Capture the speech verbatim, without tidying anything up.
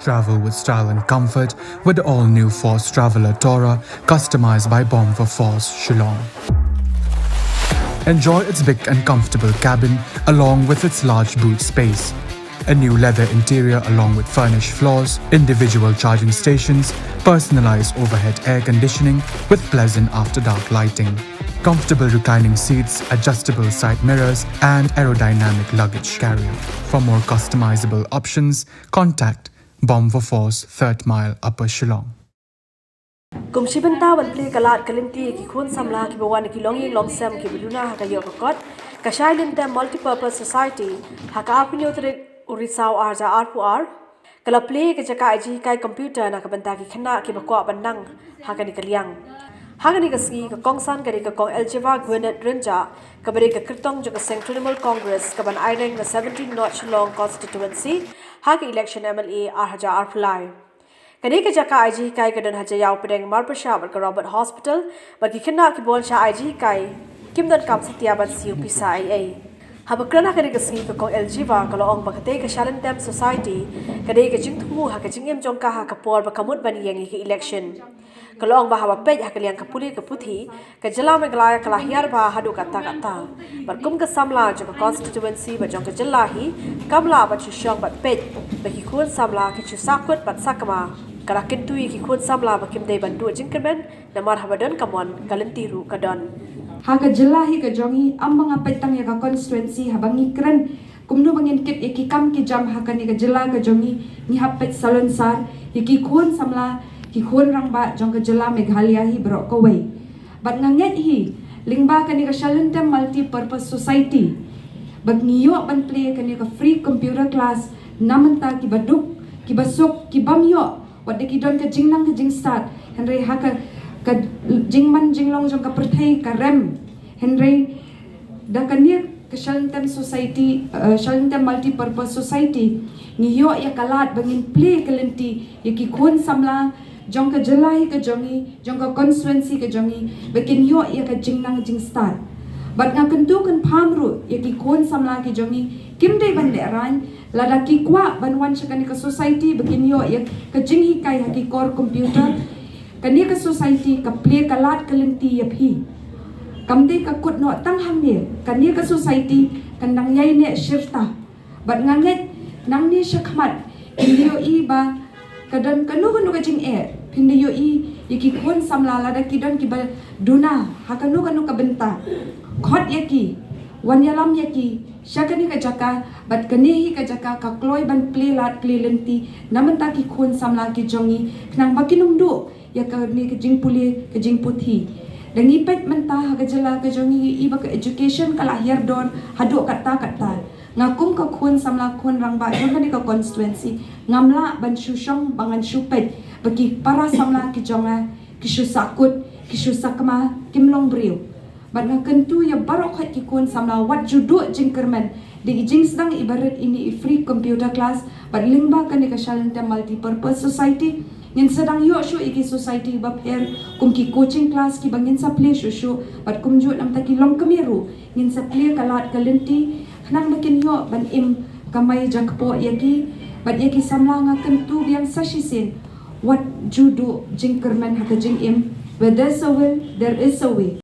Travel with style and comfort with the all-new Force Traveler Tourer, customized by Bomb for Force, Shillong. Enjoy its big and comfortable cabin along with its large boot space. A new leather interior along with furnished floors, individual charging stations, personalized overhead air conditioning with pleasant after dark lighting. Comfortable reclining seats, adjustable side mirrors, and aerodynamic luggage carrier. For more customizable options, contact Bomb for Force, Third Mile, Upper Shillong. Kum shi bynta ban plie ka lad ka lynti ïa ki khun samla kiba wan na ki longïing longsem kiba duna ha ka ïoh ka kot, ka Shai Lyntem Multipurpose Society ha ka arphew tarik u Risaw ar hajar arphew ar ka la plie ka jaka ai jinghikai computer na ka bynta ki khynnah kiba kwah ban nang ha kane ka liang. Ha kane ka sngi ka kongsan ka dei ka Kong Eljiva Gwyneth Rynjah kaba dei ka kyrtong jong ka seng Trinamool Congress kaban aireng na seventeen North Shillong Constituency ha ka election M L A ar hajar arphew lai. Kane ka jaka ai jinghikai ka don ha Jaïaw Pdeng, marpyrshah bad ka Robert Hospital, bad ki khynnah kiba wan sha ai jinghikai kim donkam satia ban siew pisa ei ei. Haba kren ha kane ka sngi ka Kong Eljiva ka la ong ba katei ka Shai Lyntem Society ka dei ka jingthmu ha ka jingim jong ka ha ka por ba ka mut ban ïeng ïa ka election. Ka la ong ba haba peit ha ka liang ka pule ka puthi, ka jylla Meghalaya ka la hiar bha haduh katta katta. Bad kum ka samla jong ka constituency bad jong ka jylla hi, kam lah ban shu shong bad peit ba ki khun samla ki shu sahkut bad sahkma. Ka la kyntu ïa ki khun samla ba kim dei ban duh jingkyrmen, namar haba don ka mon ka lynti ruh ka don. Ha ka jylla hi ka jong ngi, ym ba nga peit tang ïa ka constituency, haba ngi kren kumno ba ngin kit ïa ki kam ki jam ha kane ka jylla ka jong ngi, ngi hap peit salonsar ïa ki khun samla, ki khun rangbah jong ka jylla Meghalaya hi baroh kawei. Bad nga ngeit hi lyngba kane ka Shai Lyntem Multipurpose Society ba ngi ïoh ban plie kane ka free computer class na bynta kiba duk, kiba suk, kibym ïoh wat da ki don ka jingnang ka jingstad, hynrei ha ka, ka jingman jinglong jong ka pyrthei ka rem. Hynrei da kane ka Shai Lyntem Society, eh, Shai Lyntem Multipurpose Society, ngi ïoh ïa ka lad ba ngin plie ka lynti ïa ki khun samla jong ka jylla hi ka jong ngi, jong ka constituency ka jong ngi, ba kin ïoh ïa ka jingnang jingstad. Bad nga kyntu kynpham ruh ïa ki khun samla ki jong ngi, kim dei ban lehraiñ, lada ki kwah ban wan sha kane ka society ba kin ïoh ïa ka jinghikai ha ki kor computer, kane ka society ka plie ka lad ka lynti ïa phi. Kam dei ka kut noh tang hangne, kane ka society kan dang ïai neh shirta. Bad nga ngeit nangne shakhmat phin da ïohi ba ka don kano kano ka jingeh, phin da ïohi ïa ki khun samla lada ki don kiba duna ha kano kano ka bynta. Khot ïa ki, wan ïalam ïa ki sha kane ka jaka, bad kane hi ka jaka ka kloi ban plie lad plie lynti na bynta ki khun samla ki jong ngi, khnang ba kin ym duh ïa kane ka jingpule ka jingputhi. Da ngi peit mynta ha ka jylla ka jong ngi, i ba ka education ka la hiar dor haduh katta katta. Nga kum ka khun samla khun rangbah jong kane ka constituency, ngam lah ban shu shong ba ngan shu peit ba ki para samla ki jong nga ki shu sahkut, ki shu sahkma, kim long briew. Bad nga kyntu ïa baroh khoit ki khun samla, wat ju duh jingkyrmen. Da i jingsdang iba rit ine i free computer class bad lyngba kane ka Shai Lyntem Multipurpose Society, ngin sa dang ïoh shuh ïa ki society bapher, kum ki coaching class kiba ngin sa plie shuh shuh, bad kumjuh na bynta ki longkmie ruh ngin sa plie ka lad ka lynti, khnang ba kin ïoh ban im kamai jakpoh ïa ki. Bad ïa ki samla nga kyntu biang sa shisien, wat ju duh jingkyrmen ha ka jingim. Where there's a will, there is a way.